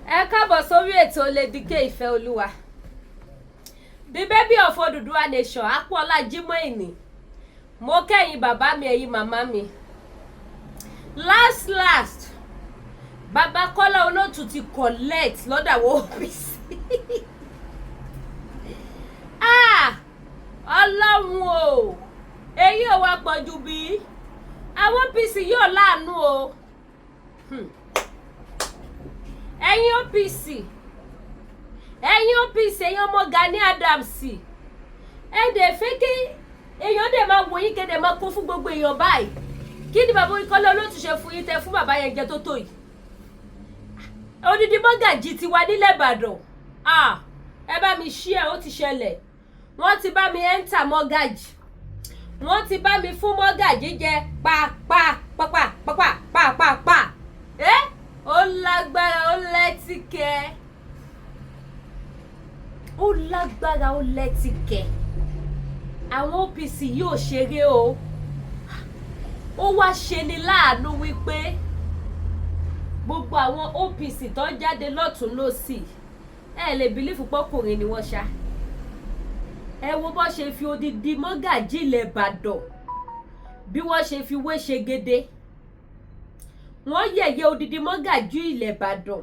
Ẹ káàbọ̀ sórí ètò Lady K Ìfẹ́ Olúwa, the baby of Odùduwà nation. Akúọlá Jímọ̀ ìní mo kẹ́yìn bàbá mi, ẹ̀yin màmá mi. Last last, bàbá Kọ́lá Olóòtú ti collect lọ́dọ̀ àwọn OPC. Ah, Ọlọ́run o, èyí ò wá pọ̀ jù bí àwọn OPC yóò láàánú o. Ẹ̀yin OPC, ẹ̀yin OPC, ẹ̀yin ọmọ Gani Adams, ẹ dẹ̀ fẹ́ kí èèyàn dẹ̀ máa wò yín, kéde máa kó fún gbogbo èèyàn báyìí. Kí ni bàbá Kọ́lá Olóòtú ṣe fún yín tẹ fún bàbá yẹn jẹ tó tó yìí? Odidi mọ́gàjì ti wà nílẹ̀ Ìbàdàn. Ah, ẹ bá mi ṣí ẹ, ó ti ṣẹlẹ̀. Wọ́n ti bá mi enter mọ́gàjì, wọ́n ti bá mi fún mọ́gàjì jẹ pa pa pa pa pa pa pa pa pa. Ẹ ó lágbára, ó lẹ́tìkẹ́, ó lágbára, ó lẹ́tìkẹ́. Àwọn OPC yóò ṣeré o. Ó wá ṣe ni láàánú wípé gbogbo àwọn OPC tó ń jáde lọ́tún lọ́sì, ẹ lè believe pọ́kùnrin ni wọ́n ṣá. Ẹ wo bó ṣe fi odidi mọ́gàjì ilẹ̀ Ìbàdàn, bí wọ́n ṣe fi wé ṣe gédé. Wọ́n yẹ̀yẹ́ odidi mọ́gàjì ilẹ̀ Ìbàdàn.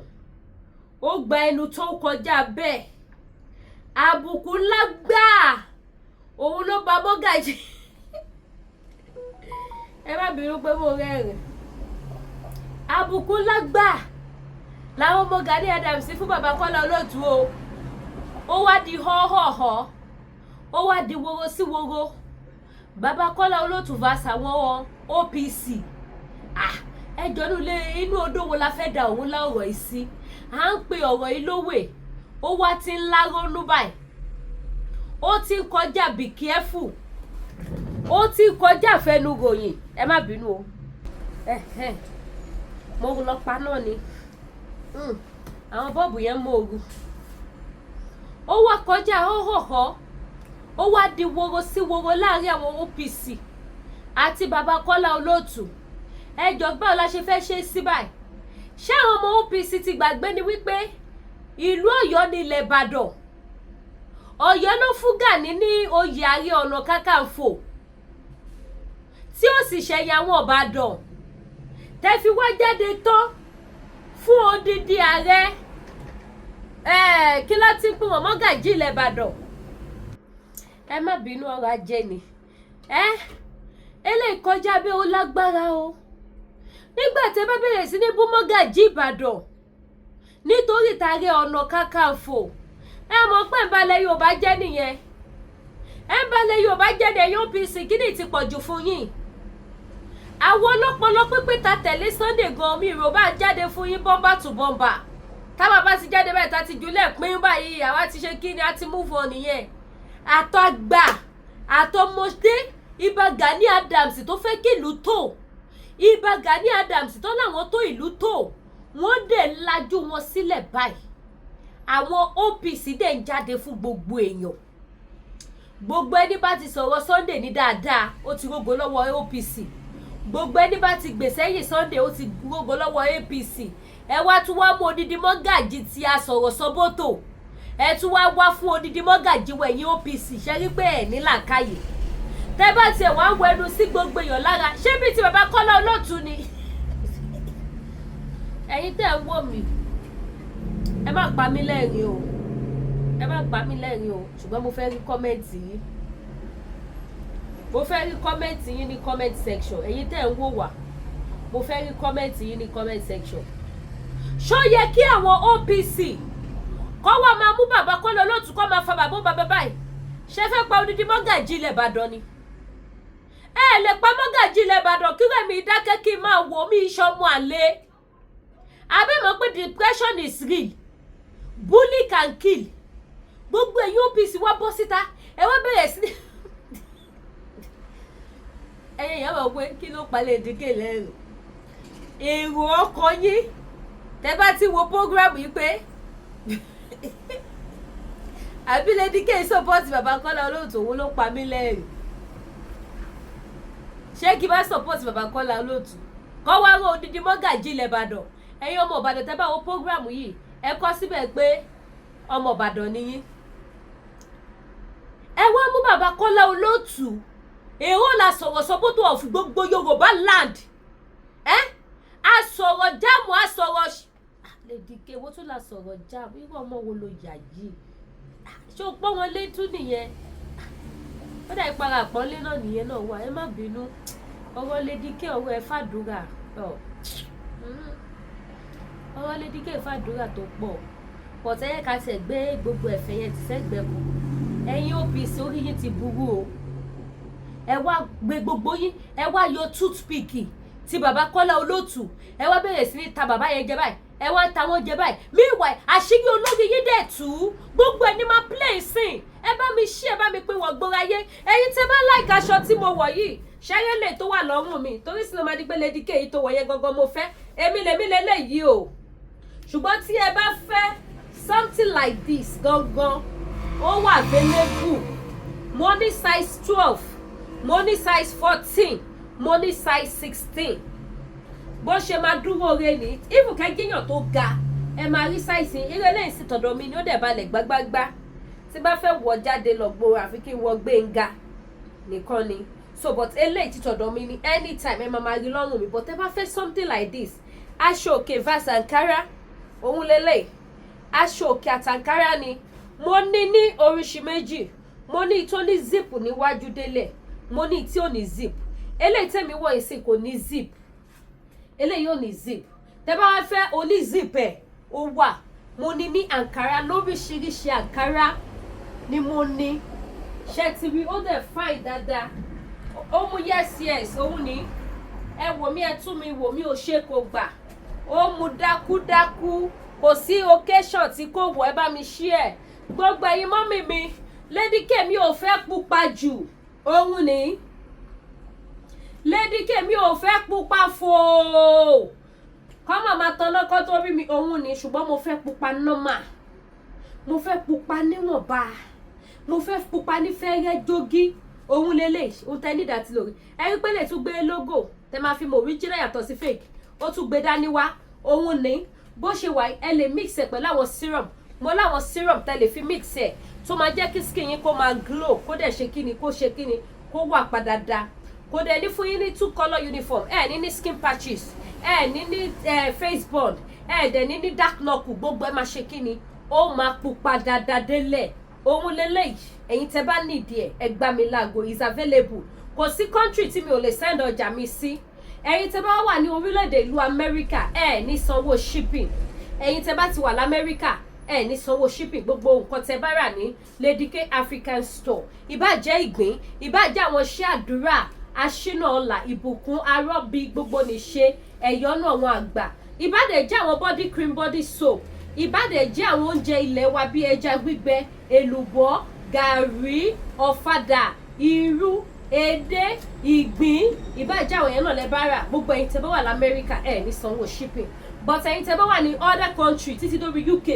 Ó gba ẹnu tó kọjá bẹ́ẹ̀, àbùkù ńlá gbáà òun ló ba mọ́gàjì. Ẹ má bínú pé mo rẹ́rìn. Àbùkù ńlá gbáà làwọn ọmọ Gani Adams fún bàbá Kọ́lá Olóòtú o. Ó wá di họ́họ́họ́, ó wá di woro sí woro. Bàbá Kọ́lá Olóòtú versus àwọn OPC. Ah, ẹjọ́ nílé inú odó wo la fẹ́ da òun lá ọ̀rọ̀ yìí sí? À ń pe ọ̀rọ̀ yìí lówè, ó wá ti ń lárónú báyìí, ó ti ń kọjá be careful, ó ti ń kọjá àfẹnuròyìn. Ẹ má bínú o, mo lọ pa náà ni. Àwọn bulb yẹn mú ooru. Ó wá kọjá họ́họ́họ́, ó wá di woro sí woro láàrin àwọn OPC àti bàbá Kọ́lá Olóòtú. Ẹjọ́, báwo la ṣe fẹ́ ṣe sí báyìí? Ṣé àwọn ọmọ OPC ti gbàgbé ni wípé ìlú Ọ̀yọ́ ní ilẹ̀ Ìbàdàn? Ọ̀yọ́ ló fún Gani ní oyè Ààrẹ Ọ̀nà Kakanfò, tí ó sì ṣẹ̀yìn àwọn Ìbàdàn tẹ́ fi wá jáde tán fún odidi ààrẹ. Kí ló ti ń pín wọn, mọ́gàjí ilẹ̀ Ìbàdàn? Ẹ má bínú, ọrọ̀ ajé ni ẹ. Eléyìí kọjá bí ó lágbára o. Nígbà tẹ́ bá bẹ̀rẹ̀ sí ní bú mọ́gàjí Ìbàdàn nítorí tààrẹ Ọ̀nà Kakanfò, ẹ mọ̀ pé ń balẹ̀ Yorùbá jẹ́ nìyẹn. Ẹ ń balẹ̀ Yorùbá jẹ́ nìyẹn. OPC, kí ni ti pọ̀jù fún yín? Àwọn ọlọ́pọlọ pípé ta tẹ̀lé Sunday gan, mi ìrò bá jáde fún yín bumper to bumper. Táwa bá ti jáde báyìí, tá ti jùlẹ̀ pín báyìí, àwa ti ṣe kí ni, a ti move on nìyẹn. Àtọgbà àtọmọdé, Ìbà Gani Adams tó fẹ́ kí ìlú tó, Ìbà Gani Adams tó láwọn tó ìlú tó, wọ́n dẹ̀ lajú wọn sílẹ̀ báyìí. Àwọn OPC dẹ̀ ń jáde fún gbogbo èèyàn. Gbogbo ẹni bá ti sọ̀rọ̀ Sunday ní dáadáa, ó ti rógo lọ́wọ́ OPC. Gbogbo ẹni bá ti gbèsè yìí Sunday, ó ti rógo lọ́wọ́ APC. Ẹ wá tún wá mú odidi mọ́gàjì tí a sọ̀rọ̀ sọ́bọ́tò, ẹ tún wá wá fún odidi mọ́gàjì wẹ̀yìn OPC. Ṣe rí pé ẹ̀ ní làákàyè? Tẹ́ bá tiẹ̀ wá ń wẹnu sí gbogbo èèyàn lára, ṣé bí ti bàbá Kọ́lá Olóòtú ni? Ẹ̀yin tẹ́ ń wò mí, ẹ má pa mí lẹ́rìn o, ẹ má pa mí lẹ́rìn o, ṣùgbọ́n mo fẹ́ rí comment yín, mo fẹ́ rí comment yín ní comment section. Ẹ̀yin tẹ́ ń wò wá, mo fẹ́ rí comment yín ní comment section. Ṣó yẹ kí àwọn OPC kọ́ wá máa mú bàbá Kọ́lá Olóòtú, kọ́ máa fa bàbá bàbá báyìí? Ṣé fẹ́ pa odidi mọ́gàjì ilẹ̀ Ìbàdàn ni? Ẹ lè pa mọ́gàjì ilẹ̀ Ìbàdàn kí rẹ̀mí dákẹ́ kí n máa wò mí iṣan ọmọ àlè. Àbẹ́ mọ̀ pé depression is real, bully can kill. Gbogbo ẹ̀yin OPC wá bọ́ síta, ẹ wá bẹ̀rẹ̀ sí ẹ̀yin èèyàn mọ̀ pé kí ló palẹ̀ ìdíkè lẹ́rù èrò ọkọ̀ yín. Tẹ́ bá ti wo program yìí pé àbí Lady K support bàbá Kọ́lá Olóòtú, òun ló pa mí lẹ́rìn. Ṣé kí n bá support bàbá Kọ́lá Olóòtú, kọ́ wá rán odidi mọ́gàjì ilẹ̀ Ìbàdàn? Ẹ̀yin ọmọ Ìbàdàn, tẹ́ bá wo program yìí, Ẹ kọ síbẹ̀ pé ọmọ Ìbàdàn ni yín. Ẹ wá mú bàbá Kọ́lá Olóòtú, èrò la sọ̀rọ̀ sọ́bótò of gbogbo Yorùbá land. Ẹ a sọ̀rọ̀ jáàmù, a sọ̀rọ̀ Lady K, wo tún la sọ̀rọ̀ jáàmù. Irú ọmọ wo ló yà yìí? Ṣé o pọ́n wọn létú nìyẹn? Ó dà, ìpara àpọ́nlé náà nìyẹn náà wà. Ẹ má bínú, ọ̀rọ̀ Lady K, ọ̀rọ̀ ẹ fàdúrà, ọ̀rọ̀ Lady K fàdúrà tó pọ̀ pọ̀tẹ́ yẹ ká tẹ̀ gbé gbogbo ẹ̀fẹ̀ yẹn ti sẹ́gbẹ̀ẹ́ kan. Ẹ̀yin OPC, orí yín ti burú o. Ẹ wá gbé gbogbo yín, ẹ wá yọ toothpick ti bàbá Kọ́lá Olóòtú, ẹ wá bẹ̀rẹ̀ sí ní ta bàbá yẹn jẹ báyìí, ẹ wá ń ta wọ́n jẹ báyìí. Meanwhile, àṣírí olórí yín dẹ̀ tú. Gbogbo ẹni máa play sìn. Ẹ bá mi ṣí, ẹ bá mi pín wọn gbóra yé. Ẹ̀yin tẹ́ bá like aṣọ tí mo wọ̀ yìí, ṣẹ́rẹ́ lè tó wà lọ́rùn mi, torí sinimá máa di pé Lady K yìí tó wọ̀ yẹn gangan mo fẹ́. Èmi lèmi lélẹ́yìí o. Ṣùgbọ́n tí ẹ bá fẹ́ something like this gangan, ó wà available. Mo ní size 12, mo ní size 14, mo ní size 16. Bó ṣe máa dúró re ní ibùkẹ́ jíyàn tó ga, ẹ máa rí size eré lẹ́yìn sí tọ̀dọ̀ mi ni. Ó dẹ̀ balẹ̀ gbágbágbá. Tí bá fẹ́ wọ̀ jáde lọ gbòòrò, àfi kí n wọ gbẹ̀ngà nìkan ni. So, but eléyìí ti tọ̀dọ̀ mi ni, anytime ẹ máa máa rí lọ́rùn mi. But ẹ bá fẹ́ something like this, aṣọ òkè versus ankara, òun lélẹ̀. Aṣọ òkè àtànkárá ni. Mo ní ní oríṣi méjì. Mo ní tó ní zip níwájú délẹ̀, mo ní tí ò ní zip. Eléyìí tẹ̀mí wọ̀ yìí sí kò ní zip, eléyìí ò ní zip. Tẹ́ bá wá fẹ́ oní zip ẹ̀, ó wà. Mo ní ní àǹkárá lóríṣiríṣi. Àǹkárá ni mo ní. Ṣe ti rí? Ó dẹ̀ fine dáadáa. Ó mú yes, òun ní. Ẹ wò mí, ẹ tún mi wò mí, ò ṣe kò gbà. Ó mú dákúdákú, kò sí occasion tí kò wọ̀. Ẹ bá mi ṣí ẹ̀, gbogbo ẹ̀yin mummy mi. Lady K, mi ò fẹ́ pupa jù, òun ní. Lady K, mi ò fẹ́ pupa fòó kọ́ màmá tanná kọ́ tó rí mi, òun ní. Ṣùgbọ́n mo fẹ́ pupa normal, mo fẹ́ pupa níwọ̀nba, mo fẹ́ pupa ní fẹ́rẹ́ jógí, òun lélẹ̀. Òun tẹ nídàá tí lórí ẹ rí pé lè tún gbé logo tẹ máa fi mọ̀ original yàtọ̀ sí fake. Ó tún gbé dání wá, òun ní. Bó ṣe wà, ẹ lè mix ẹ pẹ̀lú àwọn serum. Mo láwọn serum tẹ lè fi mix ẹ tó máa jẹ́ kí skin yín kó máa glow, kó dẹ̀ ṣe kíni, kó ṣe kíni, kó wà padà dáa. Kò dẹ̀ ní fún yín ní two colour uniform. Ẹ ní ní skin patches, ẹ ní ní face bond, ẹ dẹ̀ ní ní dark knuckle. Gbogbo ẹ máa ṣe kíni, ó máa pupa dáadáa délẹ̀. Òun lélẹ́yìí. Ẹ̀yin tẹ́ bá nídìí ẹ̀, ẹ gbá mi láago, is available. Kò sí country tí mi ò lè send ọjà mi sí. Ẹ̀yin tẹ́ bá wà ní orílẹ̀-èdè ìlú Amẹ́ríkà, ẹ ní sanwó shipping. Ẹ̀yin tẹ́ bá ti wà lamẹ́ríkà, ẹ ní sanwó shipping. Gbogbo nǹkan tẹ́ bá rà ní Lady K African Store, ìbá jẹ́ ìgbín, ìbá jẹ́ àwọn iṣẹ́ àdúrà, aṣínà ọlà, ìbùkún, arọ́bí, gbogbo nìṣe, ẹ̀yọ́nú àwọn àgbà, ìbá dẹ̀ jẹ́ àwọn body cream, body soap, ìbá dẹ̀ jẹ́ àwọn oúnjẹ ilẹ̀ wa bíi ẹja gbígbẹ, èlùbọ́, gàrí, ọ̀fadà, irú, edé, ìgbín, ìbá jẹ́ àwọn yẹn náà lẹ́ bá rà, gbogbo ẹ̀yin tẹ́ bá wà lamẹ́ríkà, ẹ̀ ní sanwó shipping. But ẹ̀yin tẹ́ bá wà ní other country títí dórí UK,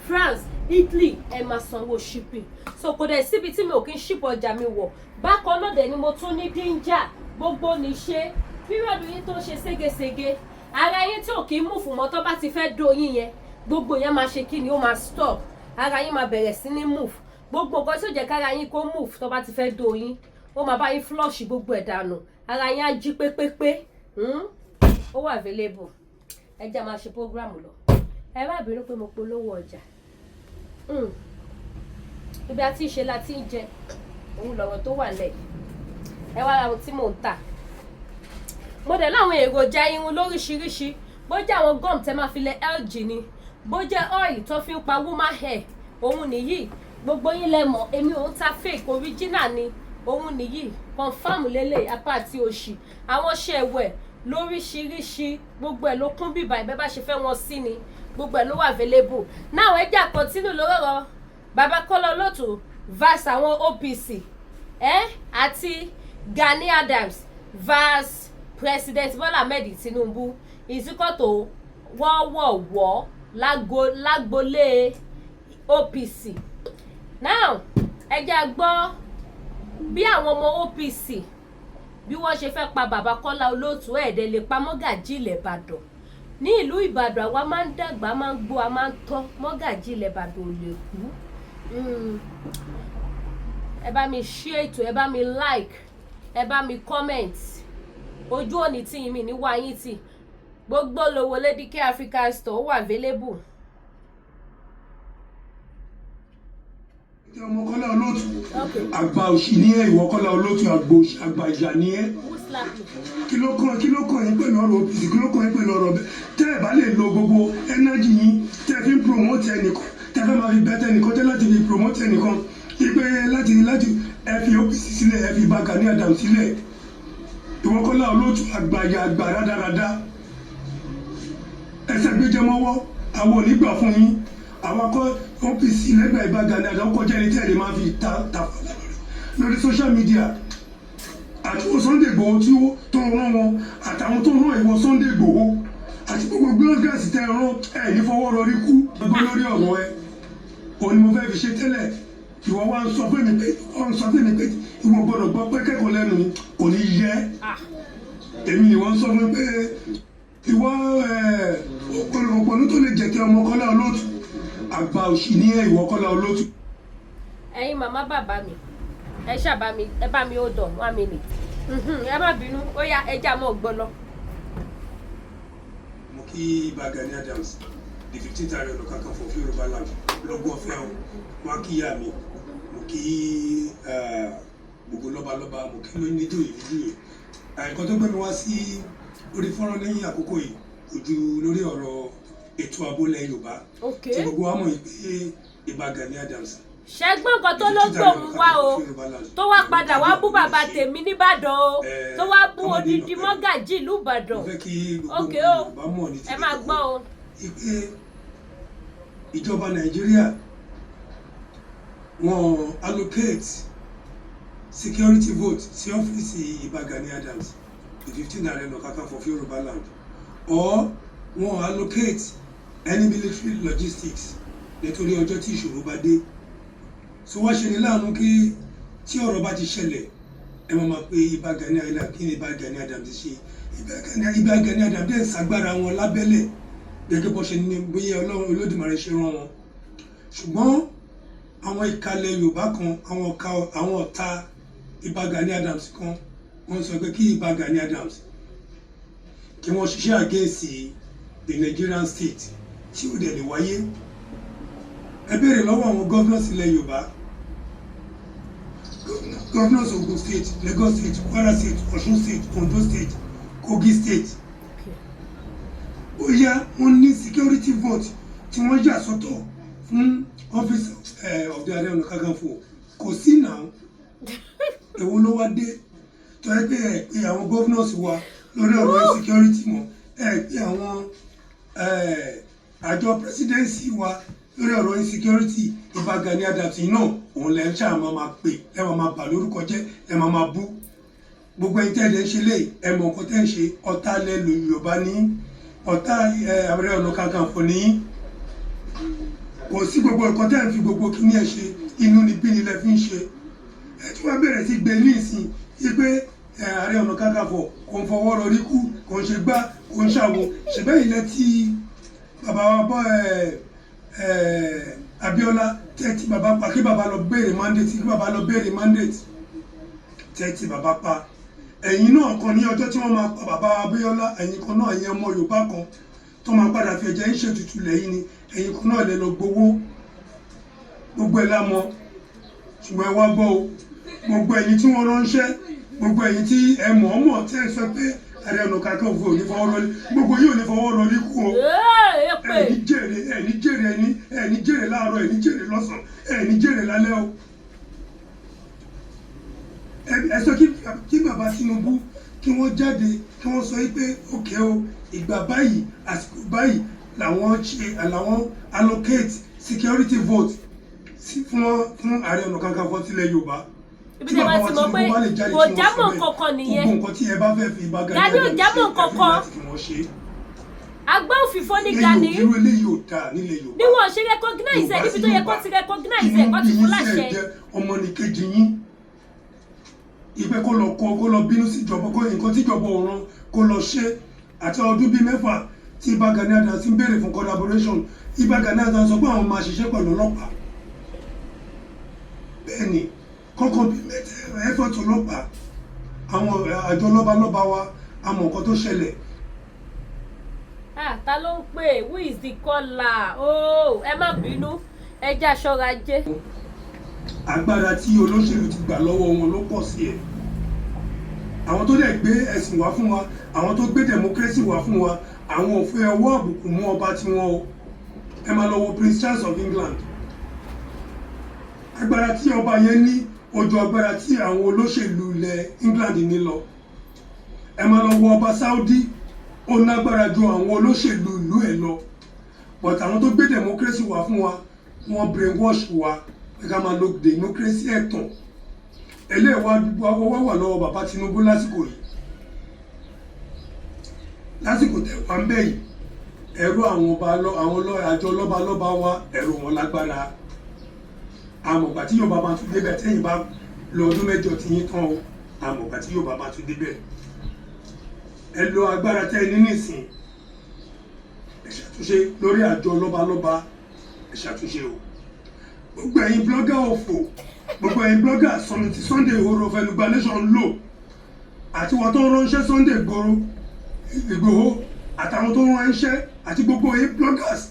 France, Italy, ẹ máa sanwó shipping. So kò dẹ̀ síbi tí mi ò kí ń ship ọjà mi wọ̀. Bákan náà dẹ̀ ni mo tún ní ginger, gbogbo níṣe, period yín tó ń ṣe ségesège, ara yín tí ò kí ń move mọ́ tó bá ti fẹ́ dó yín yẹn, gbogbo yẹn máa ṣe kí ni, ó máa stop. Ara yín máa bẹ̀rẹ̀ sí ní move. Gbogbo nǹkan tí ó jẹ́ kára yín kó move tó bá ti fẹ́ dó yín, ó máa bá yín flush gbogbo ẹ̀ dànù. Ara yín á jí pépépé. Ó wà available. Ẹ jẹ́ máa ṣe program lọ. Ẹ má bínú pé mo polówó ọjà. Ibi àti ìṣe la ti ń jẹ, òun lọ̀rọ̀ tó wà lẹ̀. Ẹ wá ra ohun tí mò ń tà. Mo dẹ̀ láwọn èròjà irun lóríṣiríṣi. Bó jẹ́ àwọn gum tẹ́ máa fi lẹ LG ni, bó jẹ́ oil tó fi ń pa human hair, òun nìyí. Gbogbo yín lẹ mọ̀, èmi ò ń ta fake, original ni. Òun nìyí, confam lélẹ̀. Apá àti òṣì, àwọn ṣe ẹ̀wẹ̀ lóríṣiríṣi, gbogbo ẹ̀ ló kún bíbá. Ìbẹ́ bá ṣe fẹ́ wọn sí ni, gbogbo ẹ̀ ló wà available náà. Ẹ jẹ́ continue lórí ọ̀rọ̀ bàbá Kọ́lá Olóòtú versus àwọn OPC àti Gani Adams versus President Bola Ahmed Tinubu ìsíkọ̀tò wọ́wọ́wọ́ lágbolé OPC. Now, ẹ jẹ́ gbọ́ bí àwọn ọmọ OPC bí wọ́n ṣe fẹ́ pa bàbá Kọ́lá Olóòtú. Ẹ̀ẹ́dẹ̀ lè pa Mọ́gàjí ilẹ̀ Ìbàdàn. Ní ìlú Ìbàdàn, àwa máa ń dàgbà, máa ń gbó, a máa ń tọ́. Mọ́gàjí ilẹ̀ Ìbàdàn ò lè kú. Ẹ bá mi share ètò, ẹ bá mi like, ẹ bá mi comment. Ojú òní tí yín mi ní wá yín tì. Gbogbo lówó Lady K African Store, ó wà available. Ọmọ Kọ́lá Olóòtú, àgbà òṣì ní ẹ. Ìwọ Kọ́lá Olóòtú, àgbà òṣì, àgbà ìyà ní ẹ. Who slap me? Kí ló kàn yín pẹ̀lú ọ̀rọ̀ OPC? Kí ló kàn yín pẹ̀lú ọ̀rọ̀ bẹ́ẹ̀? Tẹ́ ẹ bá lè lo gbogbo energy yín tẹ́ ẹ fi ń promote ẹnìkan, tẹ́ ẹ fẹ́ máa fi bẹ́tẹ̀ ẹnìkan, tẹ́ láti fi promote ẹnìkan ipe láti ẹ fi OPC sílẹ̀, ẹ fi Ìbà Gani Adams sílẹ̀. Ìwọ Kọ́lá Olóòtú, àgbà ìyà, àgbà rádaràda, ẹsẹ̀ gbéjẹmọ́wọ́. Àwọn ò ní gbà fún yín. Àwọn akọ OPC lẹ́gbẹ̀ẹ́ Ìbà Gani Adams kọjá ẹni tẹ́lẹ̀ máa fi ta fọlá lórí social media. Àti wọ́n Sunday Igboho tí ó tó rán wọn, àtàwọn tó rán ìwọ Sunday Igboho, àti gbogbo bloggers tẹ rán ẹ ní fọwọ́ rọrí kú. Gbogbo lórí ọ̀rọ̀ ẹ òun ni mo fẹ́ fi ṣe tẹ́lẹ̀. Ìwọ wa ń sọ fún mi pé, ọ ń sọ fún mi pé ìwọ gbọ́dọ̀ gbọ́ pé kẹ́kọ̀ọ́ lẹ́nu kò ní yẹ. Èmi ni wọ́n sọ fún mi pé ìwọ òpònú tó lè jẹ́ kí ọmọ Kọ́lá Olóòtú, àgbà òṣì ní ẹ. Ìwọ Kọ́lá Olóòtú. Ẹ̀yin màmá, bàbá mi, ẹ ṣàbá mi, ẹ bá mi hold on one minute. Ẹ má bínú. Ó yá, ẹ já mọ́ gbọ́ lọ. Mo kí Ìbà Gani Adams, the 15th Ààrẹ Ọ̀nà Kakanfò fún Yorùbá land, lọ́gbọ́n ọ̀fẹ́ o. Wọ́n á kí ìyá mi, mo kí gbogbo lọ́balọ́ba, mo kí lóyún níjòyè níjòyè. Nǹkan tó gbé mi wá sí orí fọ́nrán lẹ́yìn àkókò yìí kò ju lórí ọ̀rọ̀ ètò ààbò ilẹ̀ Yorùbá tí gbogbo wa mọ̀ yìí pé Ìbà Gani Adams, Ṣẹ́gbọ́n nǹkan tó ló gbòun wá o, tó wá padà wá bú bàbá tèmi nìbàdàn o, tó wá bú odidi mọ́gàjì ìlú Ìbàdàn. Mo fẹ́ kí gbogbo Ok o. Yorùbá mọ̀ ní Ẹ máa gbọ́ o. pé ìjọba Nàìjíríà, wọ́n allocate security vote sí ọ́fíìsì Ìbà Gani Adams, the 15 Ààrẹ Ọ̀nà Kakanfò of Yorùbá land, or wọ́n allocate any military logistics nítorí ọjọ́ tí ìṣòro bá dé. So wá ṣe ní láàánú kí tí ọ̀rọ̀ bá ti ṣẹlẹ̀, ẹ máa máa pe Ìbà Gani Adams. Kí ni Ìbà Gani Adams ti ṣe? Ìbà Gani Adams dẹ̀ ṣàgbára wọn lábẹ́lẹ̀ gẹ́gẹ́ bó ṣe ní bóyá Ọlọ́run Olódùmarè ṣe rán wọn. Ṣùgbọ́n àwọn ìkàlẹ̀ Yorùbá kan, àwọn ọ̀ka, àwọn ọ̀tá Ìbà Gani Adams kan, wọ́n sọ pé kí Ìbà Gani Adams kí wọ́n ṣiṣẹ́ against the Nigerian state, tí ó dẹ̀ lè wáyé. Ẹ béèrè lọ́wọ́ àwọn governors ilẹ̀ Yorùbá, governors Ogun State, Lagos State, Kwara State, Ọ̀ṣun State, Ondo State, Kogi State, bóyá wọ́n ní security vote tí wọ́n yà sọ́tọ̀ fún office of the Ààrẹ Ọ̀nà Kakanfò. Kò sí náà. Èwo ló wá dé tó yẹ pé ẹ pé àwọn governors wa lórí ọ̀rọ̀ insecurity mọ́, ẹ pé àwọn àjọ presidency wa lórí ọ̀rọ̀ insecurity? Ìbà Gani Adams náà, òun lẹ́ ń ṣáà máa máa pè, ẹ máa máa bà lórúkọ jẹ́, ẹ máa máa bú. Gbogbo ẹni tẹ́ ẹ lẹ́ ń ṣe lé, ẹ mọ̀ nǹkan tẹ́ ń ṣe. Ọ̀tá lẹ lò Yorùbá ní, ọ̀tá Ààrẹ Ọ̀nà Kakanfò ní. Kò sí gbogbo nǹkan tẹ́ ń fi gbogbo kíní ẹ̀ ṣe, inú ni bí ni lẹ fi ń ṣe. Ẹ tí wọ́n bẹ̀rẹ̀ sí gbé ní ìsìn yí pé Ààrẹ Ọ̀nà Kakanfò kò ń fọwọ́ rọrí kú, kò ń ṣe gbá, kò ń ṣàwo. Ṣèbẹ́ ilẹ̀ tí bàbá wa bọ́ ẹ Abíọ́lá tẹ́ tí bàbá pa, kí bàbá lọ béèrè mandate, kí bàbá lọ béèrè mandate tẹ́ tí bàbá pa. Ẹ̀yin náà kan ní ọjọ́ tí wọ́n máa pa bàbá Abíọ́lá, ẹ̀yin kan náà, ẹ̀yin ọmọ Yorùbá kan tó máa padà fi ẹ̀jẹ̀ ń ṣètùtù lẹ́yìn ni, ẹ̀yin kan náà lè lọ gbowó. Gbogbo ẹ̀ la mọ̀. Ṣùgbọ́n ẹ wá gbọ́ o, gbogbo ẹ̀yin tí wọ́n ránṣẹ́, gbogbo ẹ̀yin tí ẹ mọ̀ọ́mọ̀ tẹ́ ẹ sọ pé Ààrẹ Ọ̀nà Kakanfò ò ní fọwọ́ rọrí, gbogbo yìí ò ní fọwọ́ rọrí kú o. Èpè. Ẹ ní jèrè, ẹ ní jèrè, ẹni ẹ ní jèrè láàárọ̀, ẹ ní jèrè lọ́sàn, ẹ ní jèrè lálẹ́ o. Ẹ sọ kí bàbá Tinubu kí wọ́n jáde, kí wọ́n sọ pé òkè o, ìgbà báyìí, àsìkò báyìí làwọn ṣe, làwọn allocate security vote sí fún Ààrẹ Ọ̀nà Kakanfò tilẹ̀ Yorùbá. Ibi tí a bá ti mọ̀ pé kò jámọ́ nǹkankan nìyẹn. Gbogbo nǹkan tí ẹ bá fẹ́ fi Ìbà Gani Gani ò Adams jámọ́ ṣe, ẹ fi nǹkankan. láti fi wọ́n ṣe. Agbá òfìfo ní Lẹ́yìn Gani. irú eléyìí ò dáa nílẹ̀ Yorùbá. Bí wọn ṣe recognize ẹ níbi tó yẹ kó ti recognize ẹ, kó ti fún láṣẹ. Ọmọnìkejì yín ìpè kó lọ kó lọ bínú síjọba, kó nǹkan tíjọba ò rán kó lọ ṣe àti ọdún bíi 6. Tí Ìbà Gani Adams ń béèrè fún collaboration, Ìbà Gani Adams sọ pé àwọn máa ṣiṣẹ́ pẹ̀lú ọlọ́pàá. Bẹ́ẹ̀ ni kọ́kọ́ bí effort ọlọ́pàá, àwọn àjọ lọ́balọ́ba wa, àmọ̀ nǹkan tó ṣẹlẹ̀. Ah, ta ló ń pè? Who is the caller? Oh, ẹ má bínú, ẹ jẹ́ aṣọra jẹ́. Agbára tí olóṣèlú ti gbà lọ́wọ́ wọn ló pọ̀ sí ẹ̀. Àwọn tó dẹ̀ gbé ẹ̀sìn wá fún wa, àwọn tó gbé democracy wá fún wa, àwọn ò fẹ́ ọwọ́ àbùkù mú ọba tiwọn o. Ẹ máa lọ wo Prince Charles of England. Agbára tí ọba yẹn ní ojú agbára tí àwọn olóṣèlú ilẹ̀ England ní lọ. Ẹ máa lọ wo ọba Saudi, ó nágbára ju àwọn olóṣèlú ìlú ẹ̀ lọ. But àwọn tó gbé democracy wá fún wa, wọ́n brainwash wa pé ká máa lo democracy ẹ̀tàn. Eléyìí wá wá wà lọ́wọ́ bàbá Tinubu lásìkò yìí, lásìkò tẹ̀ wá ń bẹ̀ yìí. Ẹ̀rọ àwọn ọba àwọn àjọ lọ́balọ́ba wa, ẹ̀rọ wọn lágbára. Àmọ̀gbà tí Yorùbá máa tún débẹ̀, tẹ́yìn bá lọ ọdún 8 tí yín tán o, àmọ̀gbà tí Yorùbá máa tún débẹ̀. Ẹ lo agbára tẹ́ ẹ ní nísìn, ẹ ṣàtúnṣe lórí àjọ lọ́balọ́ba, ẹ ṣàtúnṣe o. Gbogbo ẹ̀yin blogger òfò, gbogbo ẹ̀yin blogger sọnù tí Sunday Igboho fẹnugba nation lò, àti wọn tó ń ránṣẹ́ Sunday Igboho Ìgbòho, àtàwọn tó ń ránṣẹ́, àti gbogbo ẹ̀yin bloggers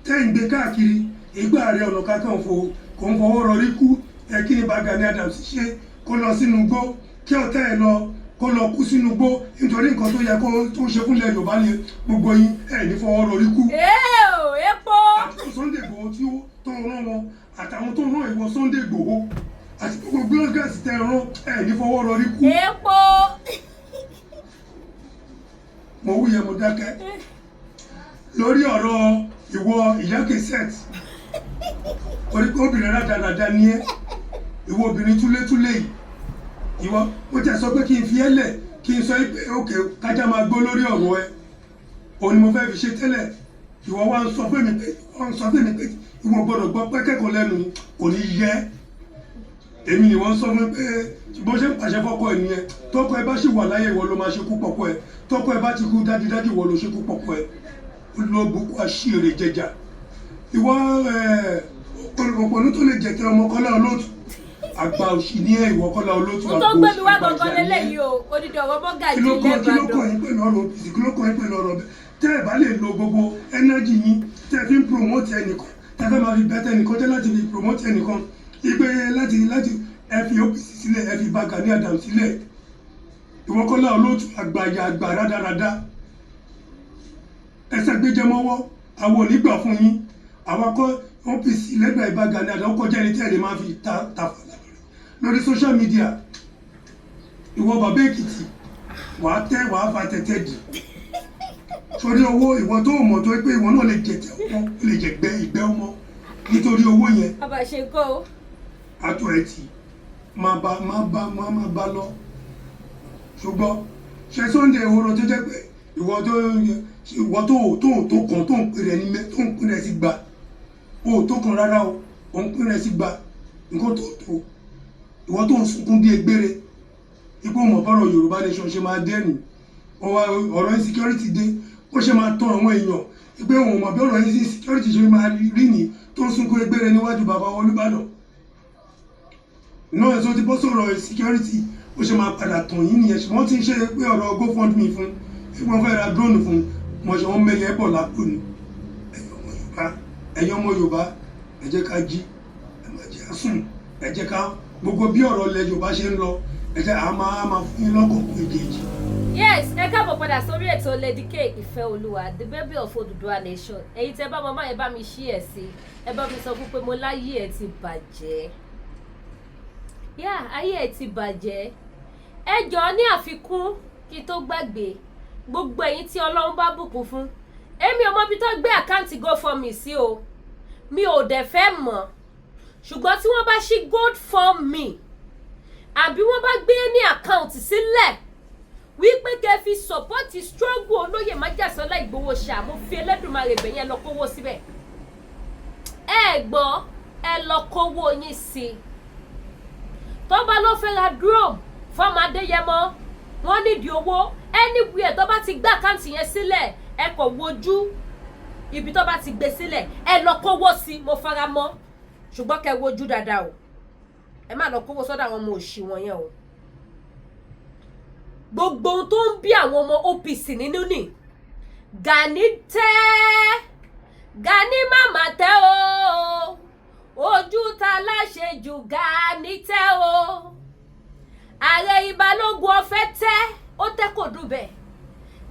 tẹ́ ń gbé káàkiri ìgbà Ààrẹ Ọ̀nà Kakanfò kò ń fọwọ́ rọrí kú ẹ. Kí ni bá Gani Adams ṣe kó lọ sínú igbó, kí ọ̀tá ẹ lọ kó lọ kú sínú igbó nítorí nǹkan tó yẹ kó tó ṣe fúnlẹ̀ Yorùbá ni? Gbogbo yín ẹ ní fọwọ́ rọrí kú. Ee, epo. Àti Sunday Igboho tí ó tó ń rán wọn, àtàwọn tó ń rán ìwọ Sunday Igboho, àti gbogbo bloggers tẹ rán, ẹ ní fọwọ́ rọrí kú. Epo. Mo wúyẹ, mo dákẹ́ lórí ọ̀rọ̀ ìwọ ìyá Cassette, orí pé obìnrin rádaràda ni ẹ́. Ìwọ obìnrin túlétúlé yìí, ìwọ ó tẹ̀ sọ pé kí n fi ẹ́ lẹ̀, kí n sọ pé òkè kájá máa gbó lórí ọ̀rọ̀ ẹ, òun ni mo fẹ́ fi ṣe tẹ́lẹ̀. Ìwọ wá ń sọ fún mi pé, wọ́n ń sọ fún mi pé ìwọ gbọ́dọ̀ gbọ́ pé kẹ́kọ̀ọ́ lẹ́nu kò ní yẹ. Èmi ni wọ́n sọ fún mi pé bó ṣe ń pàṣẹ fọ́kọ ẹ nìyẹn. Tọkọ ẹ bá ṣì wà láyé, ìwọ ló máa ṣekú pọkọ ẹ. Tọkọ ẹ bá ti kú, dájúdájú ìwọ ló ṣekú pọkọ ẹ. Ló bukú àṣìírí jẹjà. Ìwọ òpònú tó lè jẹtẹ ọmọ Kọ́lá Olóòtú, àgbà òṣì ní ẹ. Ìwọ Kọ́lá Olóòtú, Mo tó àgbà gbé òṣì mi wá àgbà gangan ìjà ní ẹ. Lélẹ́yìí o, odidi ọ̀rọ̀ mọ́gàjì Kí ló kàn, kí ló ilẹ̀ kàn yín pẹ̀lú ọ̀rọ̀ OPC? Kí ló kàn yín pẹ̀lú ọ̀rọ̀ bẹ́ẹ̀? Tẹ́ ẹ bá lè lo gbogbo energy yín tẹ́ ẹ fi ń promote ẹnìkan, tẹ́ ẹ fẹ́ máa fi bẹ́tẹ̀ ẹnìkan jẹ́ láti fi promote ẹnìkan, ìpè láti ẹ fi OPC sílẹ̀, ẹ fi Ìbà Gani Adams sílẹ̀. Ìwọ Kọ́lá Olóòtú, àgbàyà àgbà rádaràda, ẹsẹ̀ gbéjẹmọ́wọ́, àwọn ò ní gbà fún yín. Àwọn akọ OPC lẹ́gbẹ̀ẹ́ Ìbà Gani Adams kọjá ẹni tẹ́ ẹ lè máa fi ta tàfàlà lórí social media. Ìwọ bàbá Èkìtì, wàá tẹ́, wàá fa tẹ́tẹ́ dì sórí owó. Ìwọ tó mọ̀ tó pé ìwọ náà lè jẹ̀tẹ̀ ọmọ, ó lè jẹ̀gbẹ́ ìgbẹ́ ọmọ nítorí owó yẹn. Bàbá ṣe kọ́ o. Àtọ̀ ẹ̀ tì máa bá máa bá máa máa bá lọ. Ṣùgbọ́n ṣe Sunday Igboho tó jẹ́ pé ìwọ tó kàn tó ń pè rẹ ní tó ń pè rẹ sí gba o tó kàn rárá o, ò ń pè rẹ sí gba nǹkan tó tó. Ìwọ tó ń sunkún bí egbére ipò mọ̀ bọ́rọ̀ Yorùbá nation ṣe máa dé nù, ọ̀rọ̀ insecurity dé, ó ṣe máa tán àwọn èèyàn pé òun mọ̀ bí ọ̀rọ̀ insecurity ṣe máa rí ní, tó ń sunkún egbére níwájú bàbá Olúbàdàn náà. Èso ti bọ́ sọ̀rọ̀ insecurity, ó ṣe máa padà tàn yín nìyẹn. Ṣùgbọ́n wọ́n ti ń ṣe pé ọ̀rọ̀ GoFundMe fún wọ́n fẹ́ ra drone fún wọ́n, ṣe wọ́n mẹ́yẹ bọ̀ lápò ni. Ẹ̀yin ọmọ Yorùbá, ẹ jẹ́ ká jí, ẹ má jẹ́ á sùn. Ẹ jẹ́ ká gbogbo bí ọ̀rọ̀ ilẹ̀ Yorùbá ṣe ń lọ, ẹ jẹ́ à máa fún yín lọ́kọ̀ọ̀kan èjèèjì. Yes, ẹ káàbọ̀ padà sórí ètò Lady K Ìfẹ́ Olúwa, the baby of Odùduwà nation. Ẹ̀yin tẹ́ bá màmá, ẹ bá mi ṣí ẹ̀ sí, ẹ bá mi sọ fún pé mo láyé ẹ ti bàjẹ́ yá, ayé ẹ ti bàjẹ́. Ẹ jọ̀ọ́, ní àfikún kí tó gbàgbé, gbogbo ẹ̀yin tí Ọlọ́run bá bùkún fún, èmi ò mọ ibi tó gbé account GoFundMe sí o, mi ò dẹ̀ fẹ́ mọ̀. Ṣùgbọ́n tí wọ́n bá ṣí GoFundMe àbí wọ́n bá gbé ní account sílẹ̀ wípé kẹ́ fi support struggle olóyè májàsọ́lá Ìgbòho ṣá, mo fi Ẹlẹ́dùnmarè bẹ̀yẹn, lọ kówó síbẹ̀. Ẹ gbọ́, ẹ lọ kówó yín sí i. Tó bá ló fẹ́ ra drone fọ́mọ Adéyẹmọ, wọ́n nídìí owó anywhere, tó bá ti gbé account yẹn sílẹ̀, Ẹ kò wojú ibi tó bá ti gbé sílẹ̀, ẹ lọ kówó sí. Mo fara mọ́, ṣùgbọ́n kẹ́ wojú dáadáa o. Ẹ má lọ kówó sọ́dọ̀ àwọn ọmọ òṣì wọ̀nyẹn o. Gbogbo ohun tó ń bí àwọn ọmọ OPC nínú nì. Gani tẹ́, Gani màmá tẹ́ o, ojú ta láṣejù. Gani tẹ́ o, ààrẹ ìbalógun ọ̀fẹ́ tẹ́, ó tẹ́ kò dùn bẹ́ẹ̀.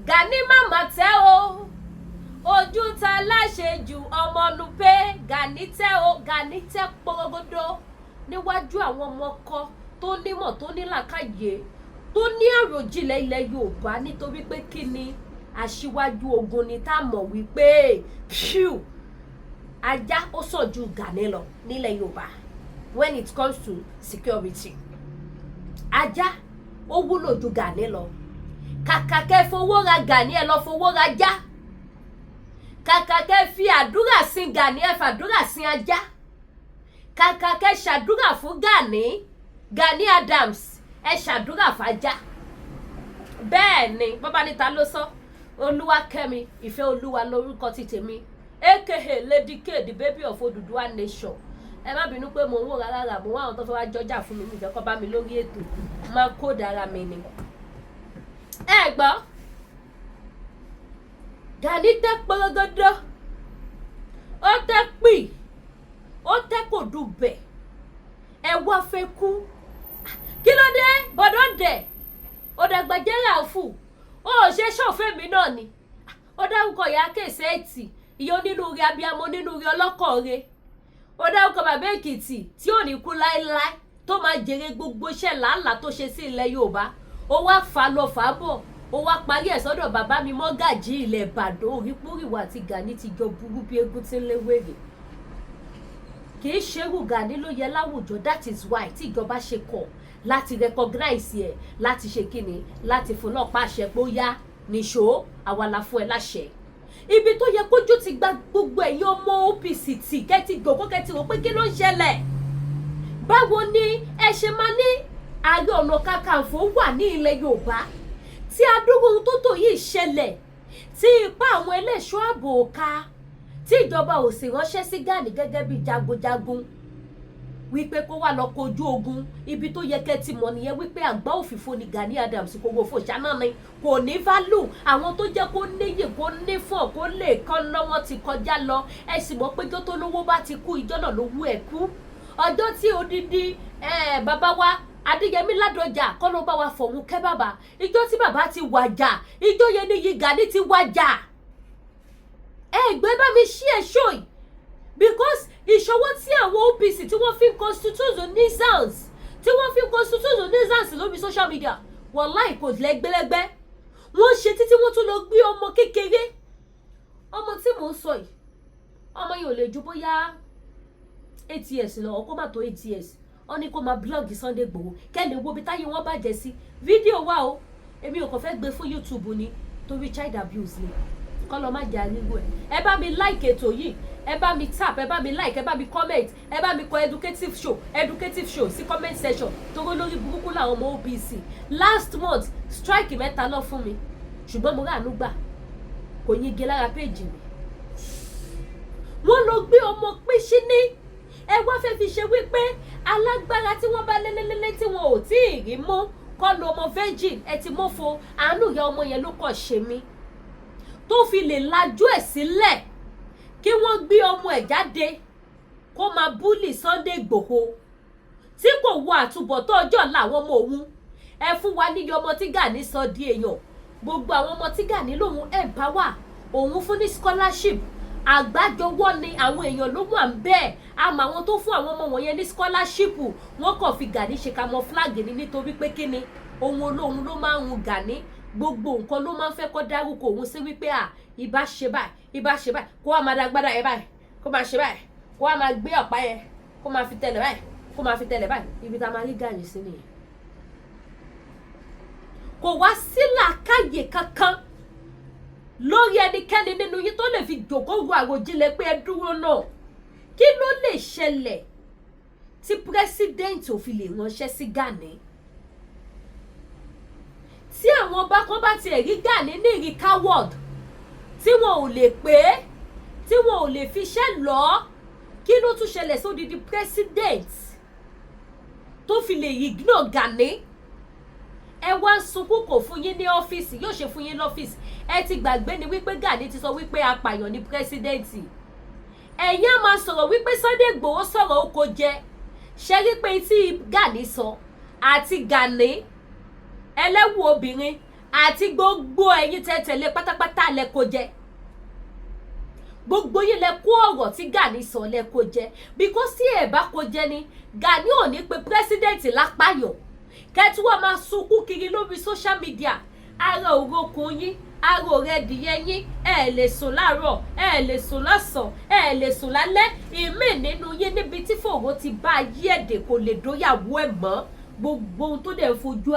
Gani màmá tẹ́ o, ojú ta láṣejù ọmọnùpé. Gani tẹ́ o, Gani tẹ́ porogodo níwájú àwọn ọmọ ọkọ tó nímọ̀, tó ní làákàyè, tó ní àròjinlẹ̀ ilẹ̀ Yorùbá. Nítorí pé kí ni? Aṣíwájú ogun ni tá a mọ̀ wípé phew, ajá ó sàn ju Gani lọ nílẹ̀ Yorùbá. When it comes to security, ajá ó wúlò ju Gani lọ. Kàkà kẹ́ fowó ra Gani, ẹ lọ fowó ra ajá. Kàkà kẹ́ fi àdúrà sin Gani, ẹ fàdúrà sin ajá. Kàkà kẹ́ ṣàdúrà fún Gani, Gani Adams, ẹ ṣàdúrà fàájà. Bẹ́ẹ̀ ni bàbá níta ló sọ. Olúwakẹ́mi Ìfẹ́ Olúwa lórúkọ ti tèmi, aka Lady K, the baby of Odùduwà nation. Ẹ má bínú pé mò ń wò rárá rà, mò ń wá àwọn tó fẹ́ wá jọjà fún mi. Mi ìfẹ́ kọ́ bá mi lórí ètò, máa kó dára mi ni. Ẹ gbọ́, Gani tẹ́ pọ́rọ́gọ́dọ́, ó tẹ́ pì, ó tẹ́ kò dùn bẹ̀. Ẹ wá fẹ́ kú, kí ló dé? Bọ̀dọ̀ dẹ̀ ọ̀dàgbàjẹ́ ràfù ó ṣe ṣọ̀fẹ́ mi náà ni. Ó dárúkọ ìyá kẹsẹ̀ẹ́tì, ìyá onínúure, abiyamọ onínúure, ọlọ́kọ̀ re. Ó dárúkọ bàbá Èkìtì tí ò ní kú láéláé, tó máa jèrè gbogbo iṣẹ́ làálàá tó ṣe sí ilẹ̀ Yorùbá. Ó wá fà lọ fà bọ̀, ó wá parí ẹ̀ sọ́dọ̀ bàbá mi, mọ́gàjí ilẹ̀ Ìbàdàn. Orípòrìwà àti Gani ti jọ burú bí eégún tí ń léwèrè. Kì í ṣerú Gani ló yẹ láwùjọ. That is why tí ìjọba ṣe kọ̀ láti recognize ẹ̀, láti ṣe kíni, láti fún náà pàṣẹ pé ó yá nìṣó, àwa la fún ẹ láṣẹ. Ibi tó yẹ kójú ti gba gbogbo ẹ̀yin ọmọ OPC tì, kẹ́tì gbòkó, kẹ́tì rò pé kí ló ń ṣẹlẹ̀? Báwo ni ẹ ṣe máa ní Ààrẹ Ọ̀nà Kakanfò wà ní ilẹ̀ Yorùbá, tí adúrú ohun tó tò yìí ṣẹlẹ̀, tí ipá àwọn ẹlẹ́ṣọ́ ààbò ká, tí ìjọba ò sì ránṣẹ́ sí Gani gẹ́gẹ́ bí jagunjagun wípé kó wá lọ kojú ogun? Ibi tó yẹ kẹ́ ti mọ̀ nìyẹn wípé àgbá òfìfo ni Gani Adams. Kò wò fò ṣáná ni, kò ní value. Àwọn tó jẹ́ kó níyì, kó nífọ̀n, kó lè kán lọ́wọ́ ti kọjá lọ. Ẹ sì mọ̀ pé ijó tó lówó bá ti kú, ìjọ́ náà ló wú ẹ̀ kú. Ọjọ́ tí odidi bàbá wa Adéyẹmí Ládọjà kọ́ ló bá wa fọ̀hún kẹ́ bàbá, ìjọ́ tí bàbá ti wàjà, ìjọ́ yẹn ní yìí Gani ti wàjà. Ẹ gbé bá mi ṣí ẹ ṣó yìí, because ìṣọwọ́ tí àwọn OPC tí wọ́n fi ń constitute nuisance, tí wọ́n fi ń constitute nuisance lórí social media, wàláì kò lẹ́gbẹ́lẹ́gbẹ́. Wọ́n ṣe títí, wọ́n tún lọ gbé ọmọ kékeré. Ọmọ tí mò ń sọ yìí, ọmọ yìí ò lè ju bóyá 8 years lọ, kó má tó 8 years. Wọ́n ní kó máa blog Sunday Igboho. Kẹ́lẹ̀ wo ibi táyé wọ́n bàjẹ́ sí. Fídíò wà o, èmi ò kàn fẹ́ gbé fún YouTube ni, torí child abuse ni, kọ́ lọ má jẹ́ àríwó ẹ̀. Ẹ bá mi like ètò yìí, ẹ bá mi tap, ẹ bá mi like, ẹ bá mi comment, ẹ bá mi kọ "educative show, educative show" sí comment section. Toró lórí burúkú làwọn ọmọ OPC. Last month, strike mẹ́ta lọ fún mi, ṣùgbọ́n mo ráàánú gbà, kò yinge lára péjì mi. Wọ́n lọ gbé ọmọ píṣí ní ẹ wá fẹ́ fi ṣe wípé alágbára tí wọ́n bá lélẹ́lẹ́lẹ́ tí wọn ò tí ì rí mú kọ́ lu ọmọ virgin. Ẹ ti mọ́fo àánú ìyá ọmọ yẹn ló kàn ṣe mí, tó fi lè lajú ẹ̀ sílẹ̀ kí wọ́n gbé ọmọ ẹ̀ jáde kó máa bully Sunday Igboho, tí kò wo àtúbọ̀tán ọjọ́ ọ̀la àwọn ọmọ òun. Ẹ fún wa níye ọmọ tí Gani sọ di èèyàn. Gbogbo àwọn ọmọ tí Gani lòun empower, òun fún ní scholarship, àgbájọwọ́ ni, àwọn èèyàn ló wà ń bẹ́ẹ̀. Àmọ́ àwọn tó fún àwọn ọmọ wọ̀nyẹn ní scholarship, wọ́n kàn fi Gani ṣe camouflage ni. Nítorí pé kí ni? Ohun olóhun ló máa ń hun Gani. Gbogbo nǹkan ló máa ń fẹ́ kọ́ dárúkọ òun sí wípé à ìbá ṣe báyìí, ìbá ṣe báyìí, kó wá máa dágbádá yẹn báyìí, kó máa ṣe báyìí, kó wá máa gbé ọ̀pá yẹn, kó máa fi tẹ̀lé báyìí, kó máa fi tẹ̀lé báyìí. Ibi tá a máa rí Gani sí nìyẹn. Kò wá sí làákàyè kankan lórí ẹnikẹ́ni nínú yín tó lè fi jòkó ru àròjinlẹ̀ pé ẹ dúró náà, kí ló lè ṣẹlẹ̀ tí president ò fi lè ránṣẹ́ sí Gani? Tí àwọn ọba kan bá tiẹ̀ rí Gani ní ìrí coward tí Tí wọn ò lè pé, tí wọn ò lè fiṣẹ́ lọ, kí ló tún ṣẹlẹ̀ sódidi president tó fi lè ignore Gani? Ẹ wá ń sunkún, kò fún yín ní ọ́fíìsì, yóò ṣe fún yín lọ́fíìsì. Ẹ ti gbàgbé ni wípé Gani ti sọ wípé apààyàn ní president. Ẹ̀yin á máa sọ̀rọ̀ wípé Sunday Igboho sọ̀rọ̀, ó kò jẹ. Ṣe rí pé tí Gani sọ àti Gani ẹlẹ́wù obìnrin àti gbogbo ẹ̀yin tẹ́ tẹ̀lé pátápátá lẹ kó jẹ, gbogbo yín lẹ kó ọ̀rọ̀ tí Gani sọ lẹ kó jẹ, because tí ẹ bá kó jẹ ni, Gani ò ní pe president lápáyàn kẹtù wá máa sunkún kiri lórí social media. Ara òrokùn yín, ara òrẹ́dìyẹ yín, ẹ lè sùn láàárọ̀, ẹ lè sùn lọ́sàn-án, ẹ lè sùn lálẹ́. Ìmí nínú yín, níbi tí fòrò ti bá ayé ẹ̀dẹ̀, kò lè dóyàwó ẹ̀ mọ́. Gbogbo ohun tó dẹ̀ fojú